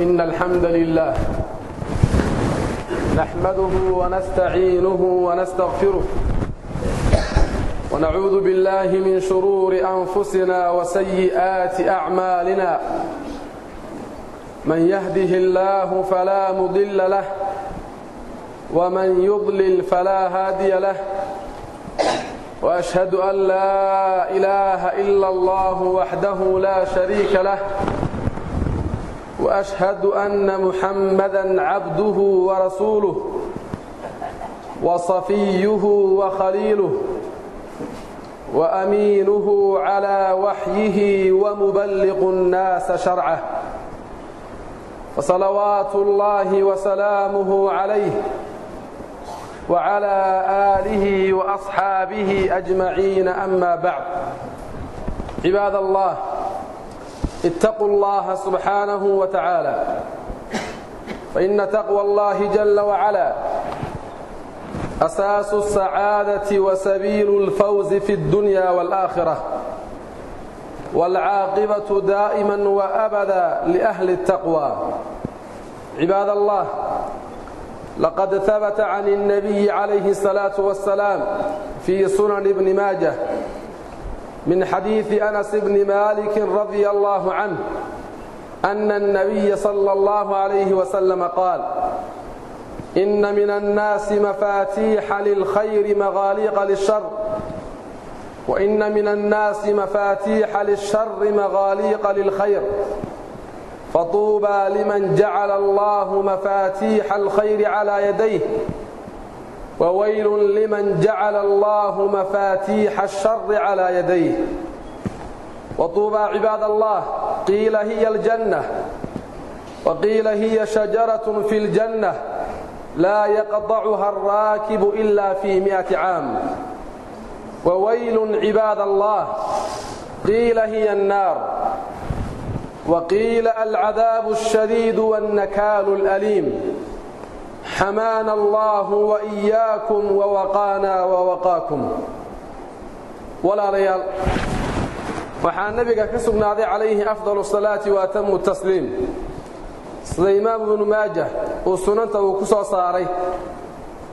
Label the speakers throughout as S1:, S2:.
S1: إن الحمد لله نحمده ونستعينه ونستغفره ونعوذ بالله من شرور أنفسنا وسيئات أعمالنا من يهده الله فلا مضل له ومن يضلل فلا هادي له وأشهد أن لا إله إلا الله وحده لا شريك له وأشهد أن محمدا عبده ورسوله وصفيه وخليله وأمينه على وحيه ومبلغ الناس شرعه فصلوات الله وسلامه عليه وعلى آله وأصحابه أجمعين. أما بعد، عباد الله، اتقوا الله سبحانه وتعالى، فإن تقوى الله جل وعلا أساس السعادة وسبيل الفوز في الدنيا والآخرة، والعاقبة دائما وأبدا لأهل التقوى. عباد الله، لقد ثبت عن النبي عليه الصلاة والسلام في سنن ابن ماجه من حديث أنس بن مالك رضي الله عنه أن النبي صلى الله عليه وسلم قال: إن من الناس مفاتيح للخير مغاليق للشر، وإن من الناس مفاتيح للشر مغاليق للخير، فطوبى لمن جعل الله مفاتيح الخير على يديه، وويل لمن جعل الله مفاتيح الشر على يديه. وطوبى عباد الله، قيل هي الجنة، وقيل هي شجرة في الجنة لا يقطعها الراكب إلا في 100 عام. وويل عباد الله، قيل هي النار، وقيل العذاب الشديد والنكال الأليم. حمانا الله وإياكم ووقانا ووقاكم. Walaalayaal, waxaa nabiga ka sugnaaday calayhi afdal salaati wa atamu tasliim, sida Imaam Ibnu Maajah uu sunanta uu ku soo saaray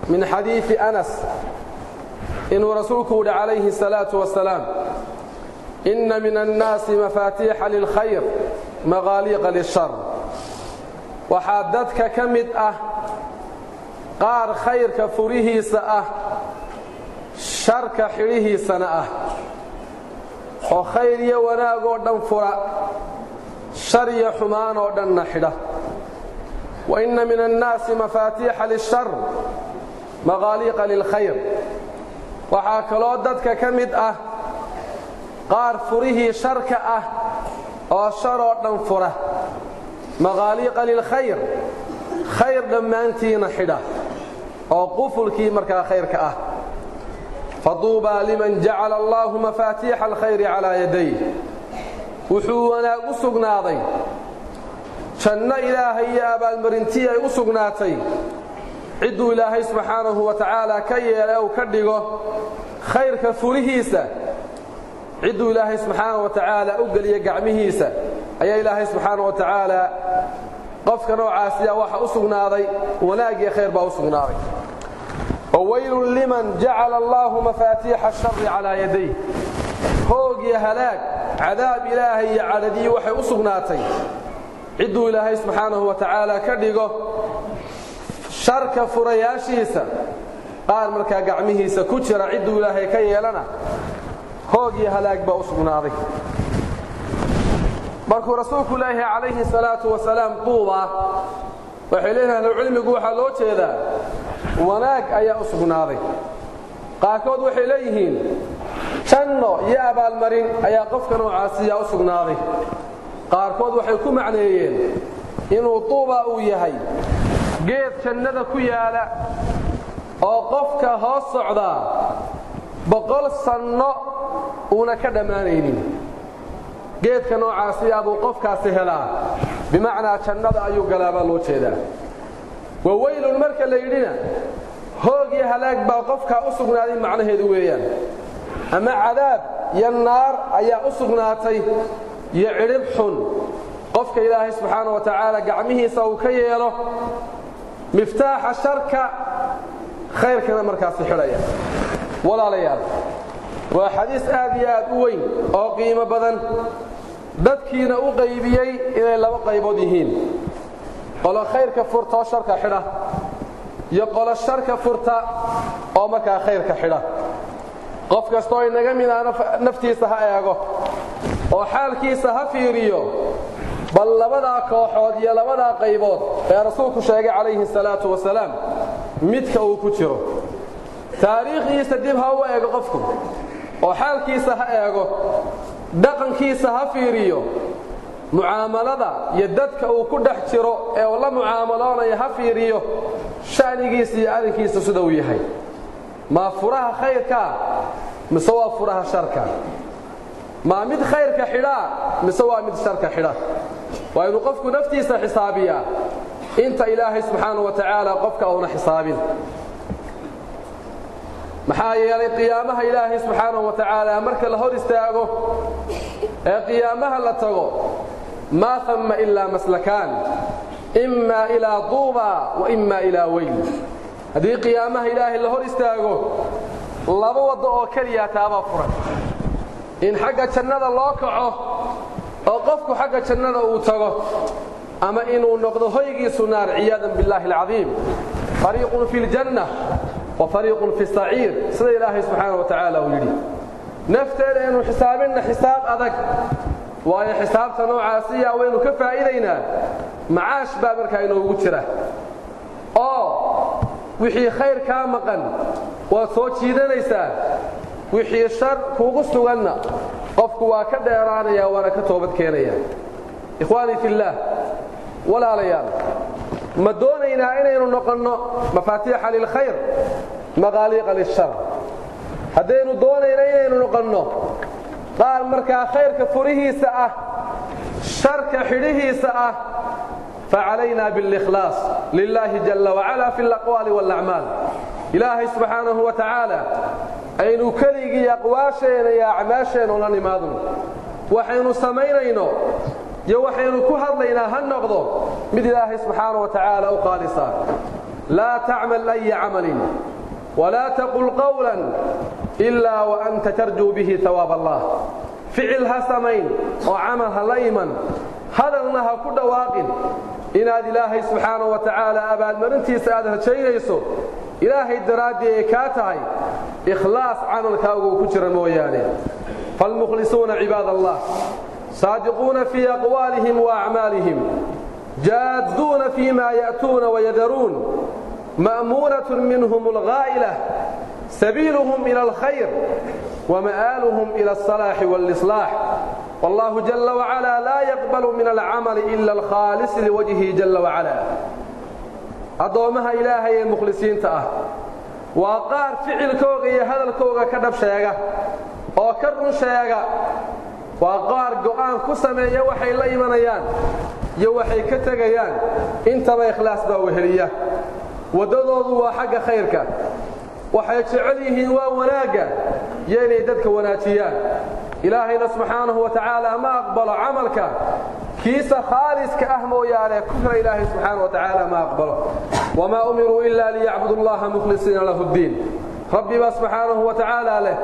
S1: min xadiidi Anas, inuu rasuulku yidhi calayhi salaatu wasalaam: "Inna min annaasi mafaatiixa lilkhayr maqaaliiqa lishar." Waxaa dadka ka mid ah qaar khayrka furihiisa ah, sharka xidhihiisana ah, oo khayr iyo wanaag oo dhan fura, shar iyo xumaan oo dhanna xidha. Wa inna min annaasi mafaatiixa lishar maqaaliiqa lilkhayr. Waxaa kaloo dadka ka mid ah qaar furihii sharka ah oo shar oo dhan fura, maqaaliiqa lilkhayr, khayr dhammaantiina xidha, oo qufulkii markaa khayrka ah. Faduubaa liman jacala allaahu mafaatiixa alkhayri calaa yaday. Wuxuu wanaag u sugnaaday, janno Ilaahay iyo abaalmarintii ay u sugnaatay, cidduu Ilaahay subxaanahu wa tacaala ka yeelay uu ka dhigo khayrka furihiisa. Cidduu Ilaahay subxaanahu wa tacaala u geliya gacmihiisa ayaa Ilaahay subxaanahu wa tacaala qofka noocaasiya waxa u sugnaaday wanaag iyo khayr baa u sugnaaday. Waweylun liman jacala allaahu mafaatiixa ashari calaa yaday. Hoog iyo halaag, cadaab Ilaahay iyo cadhadii waxay u sugnaatay cidduu Ilaahay subxaanahu wa tacaala ka dhigo sharka furayaashiisa qaar markaa gacmihiisa ku jira. Cidduu Ilaahay ka yeelana hoog iyo halaag baa u sugnaaday. Markuu rasuulku leeyahay calayhi salaatu wasalaam "tuuba", waxay leeyihin ahlucilmigu waxaa loo jeedaa wanaag ayaa u sugnaaday. Qaarkood waxay leeyihiin janno iyo abaalmarin ayaa qofka noocaasiyaa u sugnaaday. Qaarkood waxay ku macneeyeen inuu tuuba uu yahay geed jannada ku yaala oo qofka hoos socdaa 100 sanno uuna ka dhammaanaynin. Geedka noocaasiyaa buu qofkaasi helaa, bimacnaa jannada ayuu galaabaa loo jeedaa. Waweylun marka la yidhina, hoog iyo halaag baa qofkaa u sugnaaday macnaheedu weeyaan, ama cadaab iyo naar ayaa u sugnaatay iyo cidhib xun. Qofka Ilaahay subxaana wa tacaala gacmihiisa uu ka yeelo miftaaxa sharka, khayrkana markaasi xidhaya. Walaalayaal, waa xadiis aad iyo aad u weyn oo qiimo badan, dadkiina u qaybiyey inay laba qaybood yihiin: qolo khayrka furta oo sharka xidha, iyo qolo sharka furta oo markaa khayrka xidha. Qof kastoo inaga mid ahna naftiisa ha eego oo xaalkiisa ha fiiriyo, bal labadaa kooxood iyo labadaa qaybood ee rasuulku sheegay calayhi salaatu wasalaam midka uu ku jiro. Taariikhdiisa dib ha u eego qofku oo xaalkiisa ha eego, dhaqankiisa ha fiiriyo, mucaamalada iyo dadka uu ku dhex jiro ee uu la mucaamaloonayo ha fiiriyo, sha'nigiisa iyo arrinkiisa sida uu yahay. Maa furaha khayrkaa mise waa furaha sharka? Maa mid khayrka xidhaa mise waa mid sharka xidha? Waa inuu qofku naftiisa xisaabiyaa inta Ilaahay subxaana wa tacaala qofka uuna xisaabin. Maxaa yeelay, qiyaamaha Ilaahay subxaanahu wa tacaala marka la hor istaago ee qiyaamaha la tago, maa hamma ilaa maslakaan: imaa ilaa duuba wa imaa ilaa weyl. Haddii qiyaamaha Ilaahay la hor istaago, laba waddo oo keliya taabaa furan: in xagga jannada loo kaco oo qofku xagga jannada uu tago, ama inuu noqdo hoygiisu naar, ciyaadan billaahi alcadiim. Fariiqun fi ljanna wa fariiqun fi saciir, sida Ilaahay subxaana wa tacaala uu yidhi. Nafteeda aynu xisaabinna xisaab adag, waayo xisaabta noocaasiya waynu ka faa'iidaynaa, macaash baa markaa inoogu jira, oo wixii khayr kaa maqan waad soo jiidanaysaa, wixii shar kuugu suganna qofku waa ka dheeraanaya, waana ka toobad keenaya. Ikhwaanii fillaah, walaalayaal, ma doonaynaa inaynu noqonno mafaatiixa lilkhayr maqaaliiqa lishar? Haddaynu doonayna inaynu noqonno qaar markaa khayrka furihiisa ah, sharka xidhihiisa ah, facalayna biاlikhlaas lilaahi jalla wacala fi alaqwaali wاlacmaal. Ilaahay subxaanahu wa tacaala aynu keligii aqwaasheenna iyo acmaasheenna ula nimaadno. Waxaynu samaynayno iyo waxaynu ku hadlaynaa ha noqdo mid Ilaahay subxaana wa tacaala u qaalisaa. Laa tacmal aya camalin walaa taqul qawlan ilaa wa anta tarjuu bihi hawaab Allah. Ficil ha samayn oo camal ha la iman, hadalna ha ku dhawaaqin inaad Ilaahay subxaana wa tacaala abaalmarintiisa aad rajaynayso, Ilaahay daraaddii ay kaa tahay, ikhlaas camalkaagu ku jira mooyaane. Faalmukhlisuuna, cibaad Allah, saadiquuna fii aqwaalihim wa acmaalihim, jaadduuna fii ma ya'tuuna wayadaruun, ma'muunatun minhum alghaa'ila, sabiiluhum ila alkhayr ومآلهم إلى الصلاح والإصلاح. والله جل وعلا لا يقبل من العمل إلا الخالص لوجهه جل وعلا. Addoommaha Ilaahay ee mukhlisiinta ah waa qaar ficilkooga iyo hadalkooga ka dhab sheega oo ka run sheega. Waa qaar go'aan ku sameeya waxay la imanayaan iyo waxay ka tegayaan, intaba ikhlaas baa weheliya. Waddadoodu waa xagga khayrka, waxay jecel yihiin waa wanaagga iyo inay dadka wanaajiyaan. Ilaahayna subxaanahu wa tacaala ma aqbalo camalka kiisa khaaliska ah mooyaane, kufra Ilaahay subxaana wa tacaala ma aqbalo. Wamaa umiruu ila liyacbudu Allaha mukhlisiina lahu ddiin. Rabbi baa subxaanahu wa tacaala leh: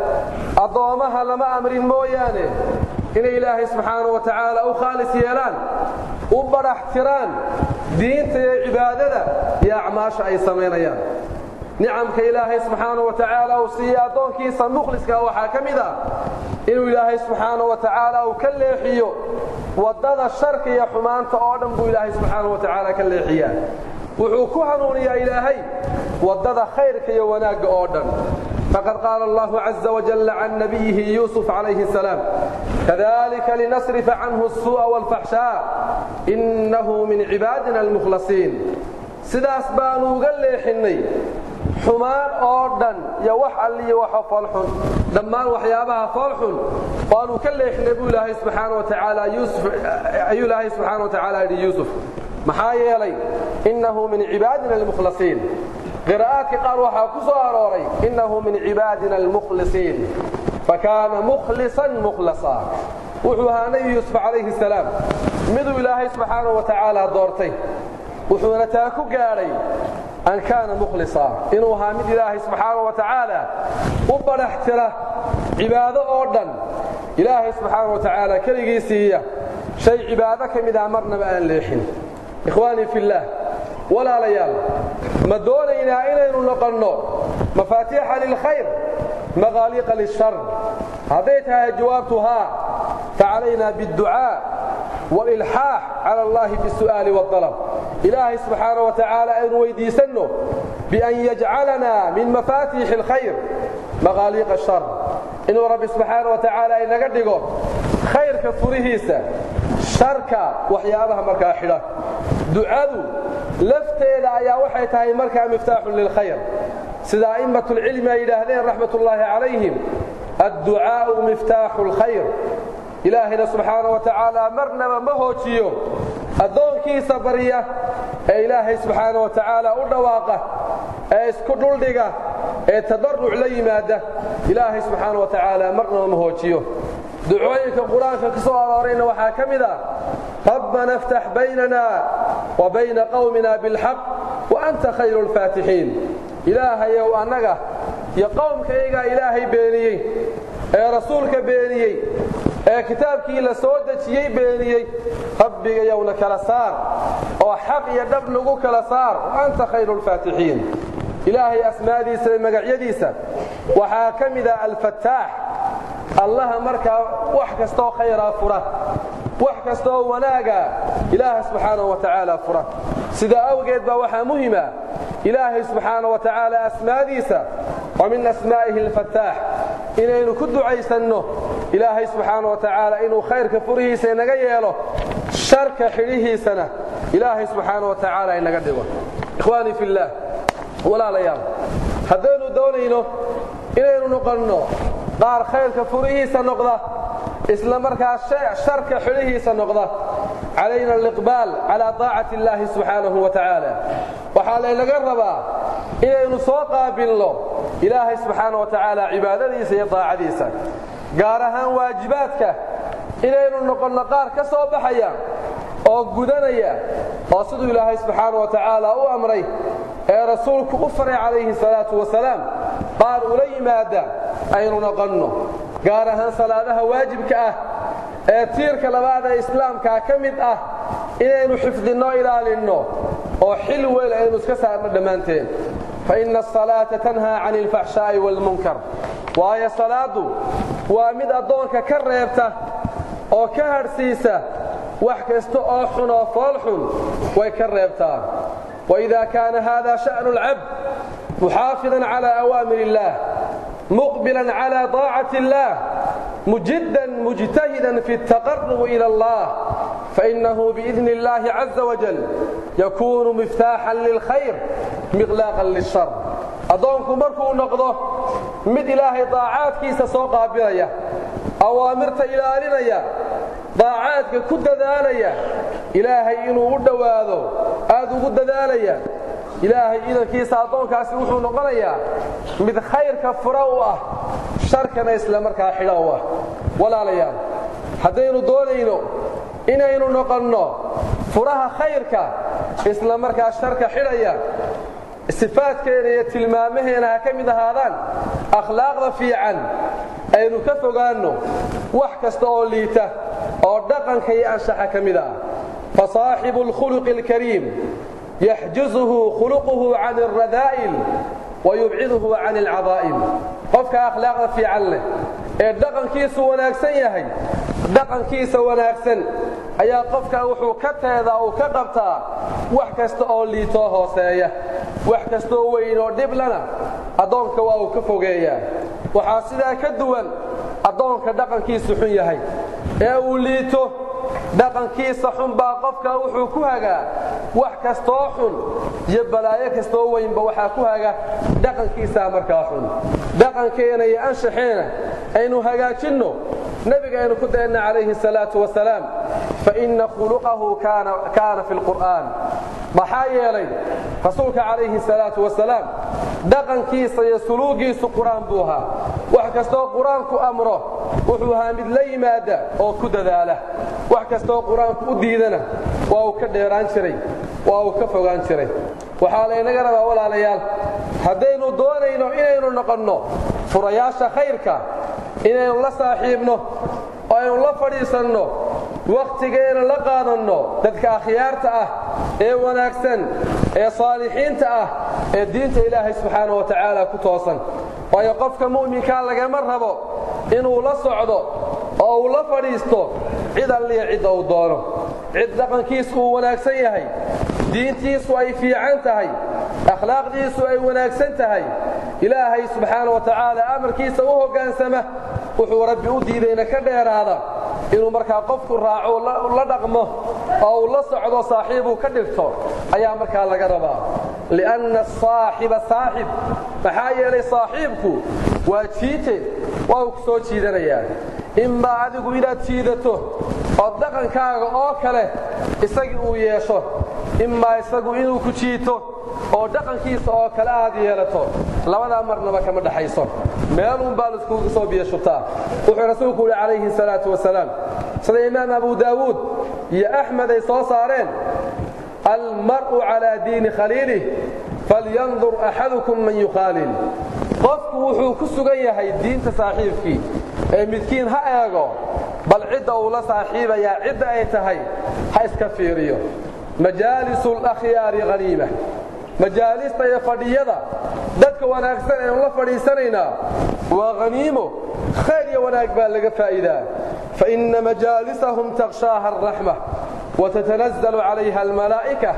S1: addoommaha lama amrin mooyaane inay Ilaahay subxaanahu wa tacaala u khaalis yeelaan, u badhax tiraan diinta iyo cibaadada iyo acmaasha ay samaynayaan. Nicamka Ilaahay subxaanahu wa tacaala uu siiya addoonkiisa mukhliska waxaa ka mid ah inuu Ilaahay subxaanahu wa tacaala uu ka leexiyo waddada sharka iyo xumaanta oo dhan buu Ilaahay subxaanahu wa tacaala ka leexiyaa, wuxuu ku hanuuniyaa Ilaahay waddada khayrka iyo wanaagga oo dhan. Faqad qaala Allahu caza wajalla can nabiyihi Yuusuf calayhi asalaam: kadalika linasrifa canhu asuu'a waalfaxshaa, innahu min cibaadina almukhlasiin. Sidaas baanu uga leexinnay xumaan oo dhan iyo wax alliyo waxa foolxun, dhammaan waxyaabaha foolxun waanu ka leexinay buu Ilaahay subxaana wa tacaala Yuusuf ayuu Ilaahay subxaana wa tacaala yidhi Yuusuf, maxaa yeelay innahu min cibaadina almukhlasiin. Qiraa'aadka qaar waxaa ku soo arooray innahu min cibaadina almukhlisiin, fakaana mukhlisan mukhlasa. Wuxuu ahaa Nebi Yuusuf calayhi salaam Miduu Ilaahay subxaanahu wa tacaala doortay, wuxuuna taa ku gaadhay an kaana mukhlisa, inuu ahaa mid Ilaahay subxaanahu wa tacaala u badhax tira cibaado oo dhan, Ilaahay subxaanahu wa tacaala keligii siiya, shay cibaado ka mid ah marnaba aan leexin. Ikhwaanii fillaah, walaalayaal, ma doonaynaa inaynu noqonno mafaatiixa lilkhayr maqaaliiqa lishar? Hadday tahay jawaabtu haa, facalaynaa biاdducaa wاlilxaax cala allahi bisu'aali wاalab. Ilaahay subxaanaه wa tacaala aynu weydiisanno bian yajcalanaa min mafaatiixi اlkhayr maqaaliiqa ashar, inuu Rabbi subxaana wa tacaala inaga dhigo khayrka furihiisa, sharka waxyaabaha markaa xidha. Ducadu lafteeda ayaa waxay tahay markaa miftaaxun lilkhayr, sida a'immatulcilmi ay yidhaahdeen raxmatullaahi calayhim: adducaa'u miftaaxu lkhayr. Ilaahayna subxaana wa tacaala marnaba ma hoojiyo addoonkiisa barya ee Ilaahay subxaana wa tacaala u dhawaaqa ee isku dhuldhiga ee tadarruc la yimaada. Ilaahay subxaana wa tacaala marnaba ma hoojiyo. Ducooyinka Qur-aanka ka soo aroorayna waxaa ka mid ah: rabbana iftax baynana wa bayna qowmina bilxaq wa anta khayru lfaatixiin. Ilaahayow, annaga iyo qowmkayagaa Ilaahay beeniyey ee rasuulka beeniyey ee kitaabkii la soo dejiyey beeniyey, Rabbigayowna kala saar oo xaq iyo dhab nagu kala saar, wa anta khayru lfaatixiin. Ilaahay asmaadiisa iyo magacyadiisa waxaa ka mid ah Alfataax, Allaha markaa wax kastoo khayraa fura, wax kastoo wanaaga Ilaahay subxaanahu wa tacaala fura. Sidaa awgeed baa waxaa muhima Ilaahay subxaana wa tacaala asmaadiisa wa min asmaa'ihi Alfataax inaynu ku ducaysanno Ilaahay subxaana wa tacaala inuu khayrka furihiisa inaga yeelo, sharka xidhihiisana Ilaahay subxaana wa tacaala inaga dhigo. Ikhwaanii fillaah, walaalayaal, haddaynu doonayno inaynu noqonno qaar khayrka furihiisa noqda, isla markaa sharka xidhihiisa noqda, calayna aliqbaal calaa taacati illaahi subxaanahu wa tacaala. Waxaa laynaga rabaa inaynu soo qaabilno Ilaahay subxaana wa tacaala cibaadadiisa iyo daacadiisa, gaar ahaan waajibaadka, inaynu noqonno qaar ka soo baxaya oo gudanaya oo siduu Ilaahay subxaana wa tacaala u amray ee rasuulku u faray calayhi salaatu wasalaam qaar ula yimaada aynu noqonno, gaar ahaan salaadaha waajibka ah ee tiirka labaad ee islaamkaa ka mid ah inaynu xifdinno, ilaalinno oo xil weyn aynu iska saarno dhammaanteen. Fa inna asalaata tanhaa cani alfaxshaa'i waalmunkar, waayo salaaddu waa mid addoonka ka reebta oo ka hadhsiisa wax kasta oo xun oo fool xun way ka reebtaa. Waida kaana hada sha'nu alcabd muxaafidan cala awaamir illaah, muqbilan cala daacati illaah, mujiddan mujtahidan fi altaqarub ila allah, fainahu biidni illahi caza wajal yakuunu miftaaxan lilkhayr miqlaaqan lilshar. Addoonku markuu noqdo mid Ilaahay daacaadkiisa soo qaabilaya, awaamirta ilaalinaya, daacaadka ku dadaalaya, Ilaahay inuu u dhowaado aad ugu dadaalaya, Ilaahay idankiisa addoonkaasi wuxuu noqonayaa mid khayrka fura u ah, sharkana isla markaa xidha u ah. Walaalayaal, haddaynu doonayno inaynu noqonno furaha khayrka isla markaa sharka xidhaya, sifaadkeena iyo tilmaamaheena ha ka mid ahaadaan akhlaaqda fiican. Aynu ka fogaanno wax kasta oo liita oo dhaqanka iyo anshaxa ka mid ah. Fa saaxibu alkhuluqi alkariim yaxjuzuhu khuluquhu can alradaa'il wa yubciduhu can alcadaa'im. Qofka akhlaaqda fiican leh ee dhaqankiisu wanaagsan yahay, dhaqankiisa wanaagsan ayaa qofka wuxuu ka teedaa uu ka qabtaa wax kasta oo liitoo hooseeya, wax kastaoo weyn oo dhiblana addoonka waa uu ka fogeeyaa. Waxaa sidaa ka duwan addoonka dhaqankiisu xun yahay ee uu liito. Dhaqankiisa xun baa qofka wuxuu ku hagaa wax kastoo xun iyo balaayo kastoo weynba, waxaa ku haga dhaqankiisaa markaa xun. Dhaqankeena iyo anshaxeena aynu hagaajinno, nebiga aynu ku dayanna calayhi salaatu wasalaam, fa inna khuluqahu kaana fi lqur'aan. Maxaa yeelay rasuulka calayhi salaatu wasalaam Dhaqankiisa iyo suluugiisu qur-aan buu ahaa. Wax kastoo qur-aanku amro wuxuu ahaa mid la yimaada oo ku dadaala. Wax kastoo qur-aanku u diidana waa uu ka dheeraan jiray, waa uu ka fogaan jiray. Waxaa laynaga rabaa walaalayaal, haddaynu doonayno inaynu noqonno furayaasha khayrka, inaynu la saaxiibno oo aynu la fadhiisanno, wakhtigeena la qaadanno dadka akhyaarta ah ee wanaagsan ee saalixiinta ah ee diinta Ilaahay subxaanahu wa tacaala ku toosan. Waayo qofka mu'minkaa lagama rabo inuu la socdo oo uu la fadhiisto cid alliya cidda uu doono. Cid dhaqankiisu uu wanaagsan yahay, diintiisu ay fiican tahay, akhlaaqdiisu ay wanaagsan tahay, Ilaahay subxaanahu wa tacaala amarkiisa u hoggaansama, wuxuu Rabbi u diidayna ka dheeraada, inuu markaa qofku raaco, la dhaqmo oo uu la socdo, saaxiibuu ka dhigto ayaa markaa laga rabaa. Lianna asaaxiba saaxib, maxaa yeelay saaxiibku waa jiite, waa uu ku soo jiidanayaa. Imaa adigu inaad jiidato oo dhaqankaaga oo kale isagii uu yeesho, imaa isagu inuu ku jiito oo dhaqankiisa oo kale aad yeelato. Labadaa marnaba kama dhaxayso, meeluunbaa laiskugu soo biyashubtaa. Wuxuu rasuulku yidhi calayhi salaatu wasalaam, sida imaam Abu Daawuud iyo Axmed ay soo saareen: almar'u calaa diini khaliilih falyandur axadukum man yukhaalil. Qofku wuxuu ku sugan yahay diinta saaxiibkii, ee midkiin ha eego bal cidda uu la saaxiibayaa cidda ay tahay, ha iska fiiriyo. Majaalisu alakhyaari haniima, majaalista iyo fadhiyada dadka wanaagsan aynu la fadhiisanaynaa waa haniimo, khayr iyo wanaag baa laga faa'iidaa. Fa inna majaalisahum takhshaaha alraxma وتتنزل عليها الملائكة،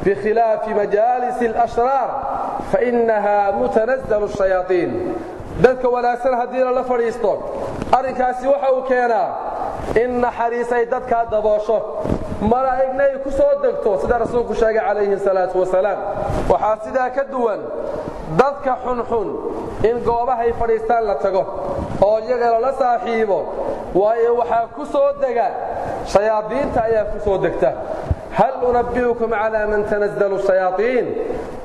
S1: بخلاف مجالس الأشرار فإنها متنزل الشياطين. Dadka wanaagsan haddii lala fadhiisto, arrinkaasi waxa uu keenaa in naxariis ay dadkaa daboosho, malaa'igna ay ku soo degto, sida rasuulku sheegay calayhi salaatu wasalaam. Waxaa sidaa ka duwan dadka xunxun in goobahay fadhiistaan la tago oo iyaga lala saaxiibo, waayo waxaa ku soo dega shayaadiinta ayaa ku soo degta. Hal unabbi'ukum calaa man tanazzalu shayaaiin?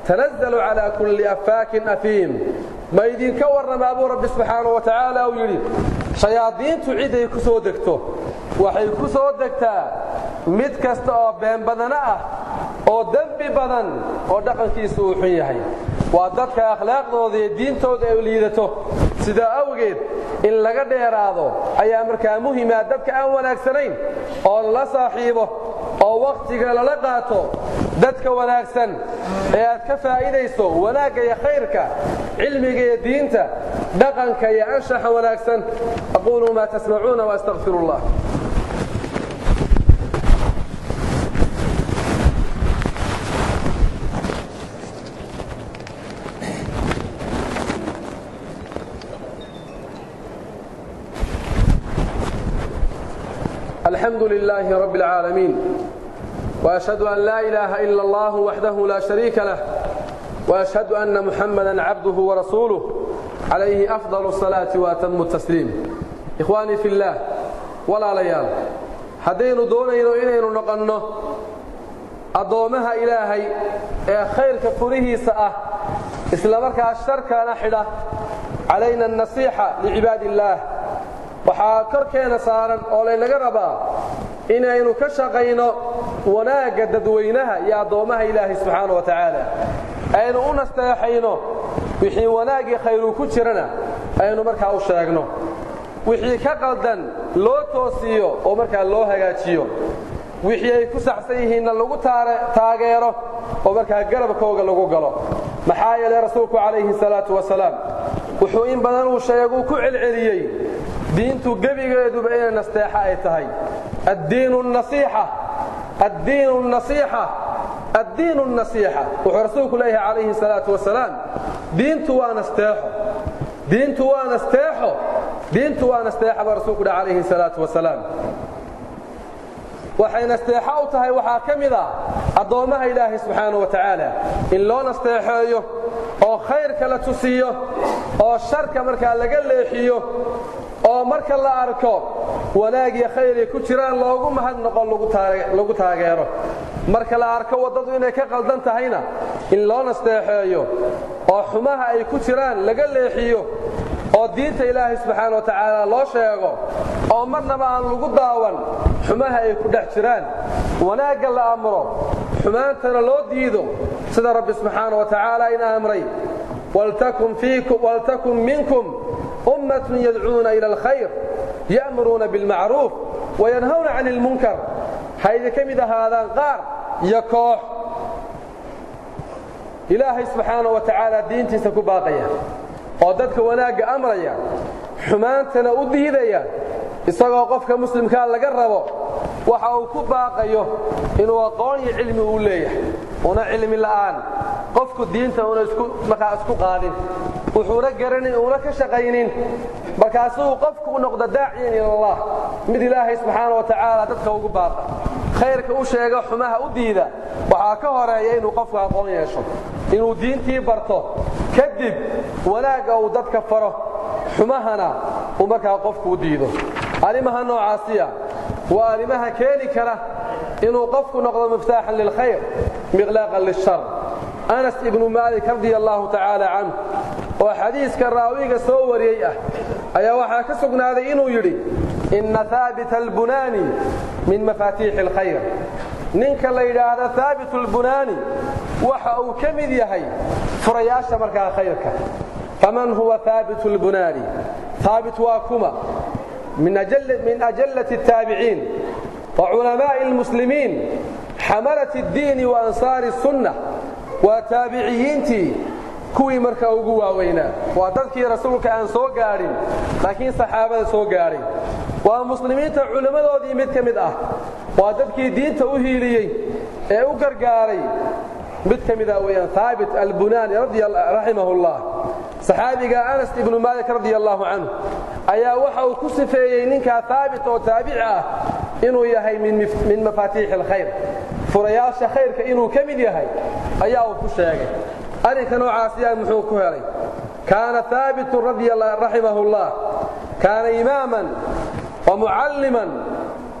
S1: Tanazzalu calaa kulli affaakin afiim. Ma idinka warramaa, buu Rabbi subxaanahu wa tacaala uu yidhi, shayaadiintu ciday ku soo degto? Waxay ku soo degtaa mid kasta oo been badana ah oo dembi badan oo dhaqankiisu uu xun yahay. Waa dadka akhlaaqdooda iyo diintooda ay liidato. Sidaa awgeed in laga dheeraado ayaa markaa muhima dadka aan wanaagsanayn oo la saaxiibo oo wakhtiga lala qaato dadka wanaagsan ee aad ka faa'iidayso wanaagga iyo khayrka, cilmiga iyo diinta, dhaqanka iyo anshaxa wanaagsan. Aquulu maa tasmacuuna waastaqfiru allah. الحمد لله رب العالمين، وأشهد أن لا إله إلا الله وحده لا شريك له، وأشهد أن محمدا عبده ورسوله، عليه أفضل الصلاة وأتم التسليم. إخواني في الله، walaalayaal, haddaynu doonayno inaynu noqonno addoommaha Ilaahay ee khayrka furihiisa ah, isla markaa sharkana xidha, calayna annasiixa licibaadi illaah. Waxaa korkeena saaran oo laynaga rabaa inaynu ka shaqayno wanaagga dadweynaha iyo addoommaha Ilaahay subxaana wa tacaala, aynu u nasteexayno wixii wanaaggii khayru ku jirana aynu markaa u sheegno, wixii ka qaldan loo toosiyo oo markaa loo hagaajiyo, wixii ay ku saxsan yihiinna lagu taageero oo markaa garabkooga lagu galo. Maxaa yeelay rasuulku calayhi salaatu wasalaam wuxuu in badan uu sheeguu ku celceliyey diintu gebigeeduba inay nasteexa ay tahay. Addiinu nasiixa, addiinu nasiixa, addiinu nasiixa. Wuxuu rasuulku leeyahay calayhi salaatu wasalaam: diintu waa nasteexo, diintu waa nasteexo, diintu waa nasteexa, baa rasuulku dhaha calayhi salaatu wasalaam. Waxay nasteexo u tahay waxaa ka mid ah addoommaha Ilaahay subxaanahu wa tacaala in loo nasteexeeyo oo khayrka la tusiyo oo sharka markaa laga leexiyo, oo marka la arko wanaag iyo khayr ay ku jiraan loogu mahadnaqo, lagu taageero. Marka la arko waddadu inay ka qaldan tahayna in loo nasteexeeyo. Oo xumaha ay ku jiraan laga leexiyo oo diinta Ilaahay subxaanahu wa ta'aala loo sheego, oo marnaba aan lagu daawan xumaha ay ku dhex jiraan, wanaagga la amro, xumaantana loo diido, sida Rabbi subxaanahu wa ta'aala ina amray: waltakun minkum ummatun yadcuuna ila alkhayr ya'muruuna bilmacruuf wayanhawna cani almunkar. Ha idinka mid ahaadaan qaar iyo koox Ilaahay subxaanahu wa tacaala diintiisa ku baaqaya oo dadka wanaagga amraya, xumaantana u diidaya, isagoo qofka muslimkaa laga rabo waxa uu ku baaqayo inuu aqoon iyo cilmi uu leeyahay. Una cilmi la'aan qofku diinta una isku markaa isku qaadin, wuxuuna garanin, uuna ka shaqaynin, markaasuu qofku u noqdo daaciyan ilallah, mid Ilaahay subxaana wa tacaala dadka ugu baaqa, khayrka u sheega, xumaha u diida. Waxaa ka horeeya inuu qofku aqoon yeesho, inuu diintii barto, kadib wanaagga uu dadka faro, xumahana uu markaa qofku u diido. Arrimaha noocaasiya waa arrimaha keeni kara inuu qofku noqdo miftaaxan lilkhayr miqlaaqan lishar. Anas ibnu Maalik radia allahu tacaala canhu, oo xadiiska raawiga soo wariyey ah, ayaa waxaa ka sugnaaday inuu yidhi: inna haabita albunaani min mafaatiixi alkhayr. Ninka la yidhaahdo Haabit albunaani waxa uu ka mid yahay furayaasha markaa khayrka. Faman huwa Haabit albunaani? Haabit waa kuma? Min ajallati الtaabiciin wa culamaa'i almuslimiin, xamalat اddiini wa ansaari الsunna. Waa taabiciyiintii kuwii markaa ugu waaweynaa, waa dadkii rasuulka aan soo gaadhin laakiin saxaabada soo gaadhay, waa muslimiinta culimmadoodii mid ka mid ah, waa dadkii diinta u hiiliyey ee u gargaaray mid ka mid ah weeyaan Haabit Albunaani raximahullah. Saxaabiga Anas ibnu Maalik radia allahu canhu ayaa waxa uu ku sifeeyey ninkaa Haabit oo taabici ah inuu yahay min mafaatiixi alkhayr, furayaasha khayrka inuu ka mid yahay ayaa uu ku sheegay. Arrinka noocaasiyaa muxuu ku helay? Kaana haabitun raximahullah kaana imaaman wa mucalliman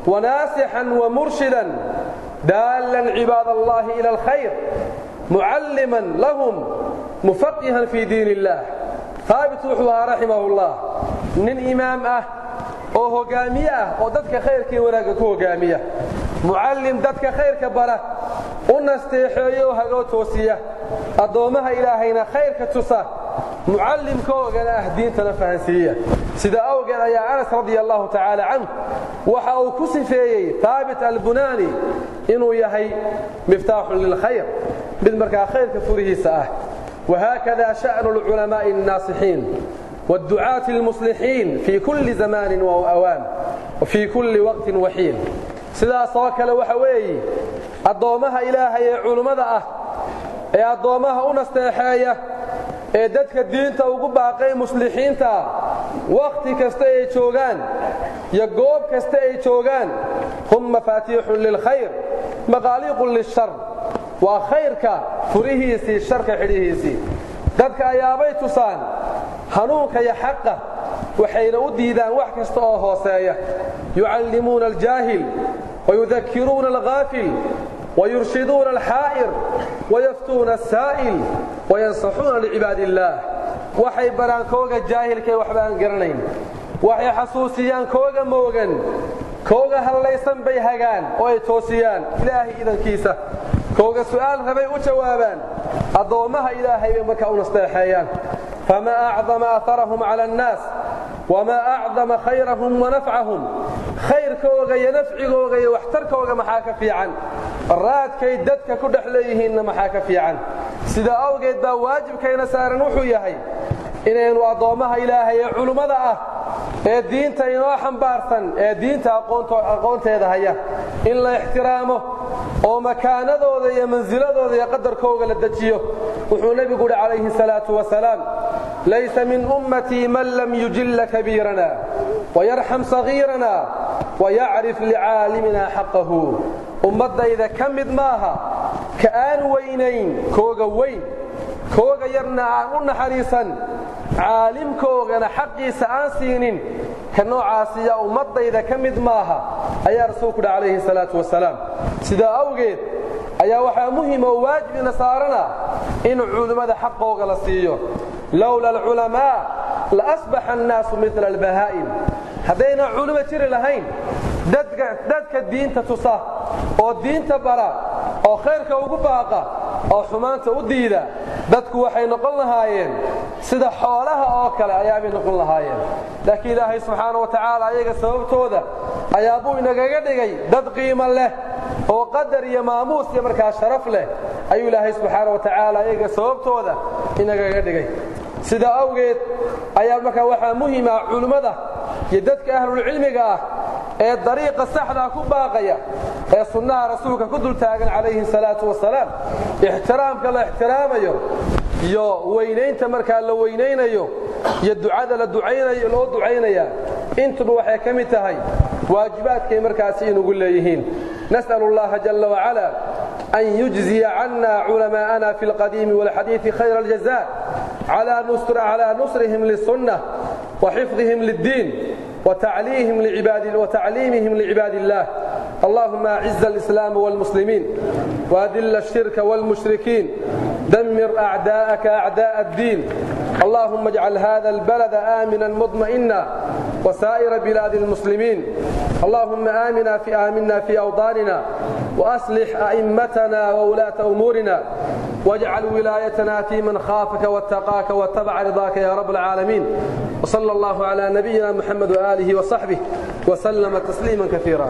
S1: wa naasixan wa murshidan, daalan cibaad allahi ila alkhayr, mucalliman lahum, mufaqihan fii diin illah. Haabit wuxuu ahaa raximahullah nin imaam ah oo hogaamiye ah oo dadka khayrkii wanaagga ku hogaamiya, mucallim dadka khayrka bara, u nasteexeeyo oo hagoo toosiya, addoommaha Ilaahayna khayrka tusa, mucallimkoogana ah, diintana fahansiiya. Sida awgeed ayaa Anas radia allahu tacaala canhu waxa uu ku sifeeyey Haabit Albunaani inuu yahay miftaaxun lilkhayr, mid markaa khayrka furihiisa ah. Wahaakada sha'nu alculamaa'i annaasixiin والدعاة المصلحين في كل زمان وأوان وفي كل وقت وحين. Sidaas oo kale waxa weeye addoommaha Ilaahay ee culummada ah ee addoommaha u nasteexeeya ee dadka diinta ugu baaqay, muslixiinta, wakhti kasta ay joogaan iyo goob kasta ay joogaan, hum mafaatiixun lilkhayr maqaaliiqun lishar. Waa khayrka furihiisii, sharka xidhihiisii. Dadka ayaabay tusaan hanuunka iyo xaqa, waxayna u diidaan wax kasta oo hooseeya. Yucallimuuna aljaahil wayudakiruuna alghaafil wayurshiduuna alxaa'ir wayaftuuna asaa'il wayansaxuuna licibaadi illaah. Waxay baraan kooga jaahilkae waxba aan garanayn, waxay xasuusiyaan kooga moogan, kooga hallaysan bay hagaan oo ay toosiyaan Ilaahay idankiisa, kooga su'aal rabay u jawaabaan, addoommaha Ilaahay bay markaa u nasteexeeyaan. Famaa acdama aharahum cala annaas wamaa acdama khayrahum wa nafcahum. Khayrkooga iyo nafcigooga iyo waxtarkooga maxaa ka fiican? Raadkay dadka ku dhex leeyihiinna maxaa ka fiican? Sidaa awgeed baa waajibkayna saaran wuxuu yahay inaynu addoommaha Ilaahay ee culummada ah ee diinta inoo xambaarsan ee diinta aqoonteeda haya in la ixtiraamo oo makaanadooda iyo mansiladooda iyo qadarkooga la dejiyo. Wuxuu nebigu uhi calayhi salaatu wasalaam: laysa min ummatii man lam yujilla kabiirana wayarxam sagiirana wayacrif licaalimina xaqahu. Ummaddayda ka mid maaha ka aan weynayn kooga weyn, kooga yarna aan u naxariisan, caalimkoogana xaqiisa aan siinin. Ka noocaasiya ummaddayda ka mid maaha, ayaa rasuulku uhi calayhi salaatu wasalaam. Sidaa awgeed Ayaa waxaa muhim oo waajib ina saarana in culimmada xaqooga la siiyo. Lowla alculamaa la asbaxa annaasu mila albahaa'im. Haddayna culimo jiri lahayn dadka diinta tusa oo diinta bara oo khayrka ugu baaqa oo xumaanta u diida, dadku waxay noqon lahaayeen sida xoolaha oo kale ayaabay noqon lahaayeen. Laakiin Ilaahay subxaana wa tacaala ayaga sababtooda ayaabuu inagaga dhigay dad qiimo leh oo qadar iyo maamuus iyo markaa sharaf leh ayuu Ilaahay subxaana wa tacaala ayaga sababtooda inagaga dhigay. Sidaa awgeed ayaa markaa waxaa muhima culimmada iyo dadka ahlulcilmiga ah ee dariiqa saxdaa ku baaqaya ee sunnaha rasuulka ku dul taagan calayhi salaatu wasalaam, ixtiraamka la ixtiraamayo iyo weynaynta markaa la weynaynayo iyo ducada la ducaynayo loo ducaynaya, intuba waxay ka mid tahay waajibaadkay markaasi inugu leeyihiin. Nas'alu allaha jalla wacala an yujziya cana culamaa'ana fi alqadiimi walxadiidi khayra aljaza calaa nusrihim lisunna وحفظهم للدين وتعليمهم لعباد الله. اللهم أعز الإسلام والمسلمين وأذل الشرك والمشركين، دمر أعداءك أعداء الدين. اللهم اجعل هذا البلد آمنا مطمئنا وسائر بلاد المسلمين. اللهم آمنا في أوطاننا، وأصلح أئمتنا وولاة أمورنا، واجعل ولايتنا في من خافك واتقاك واتبع رضاك يا رب العالمين. وصلى الله على نبينا محمد وآله وصحبه وسلم تسليما كثيرا.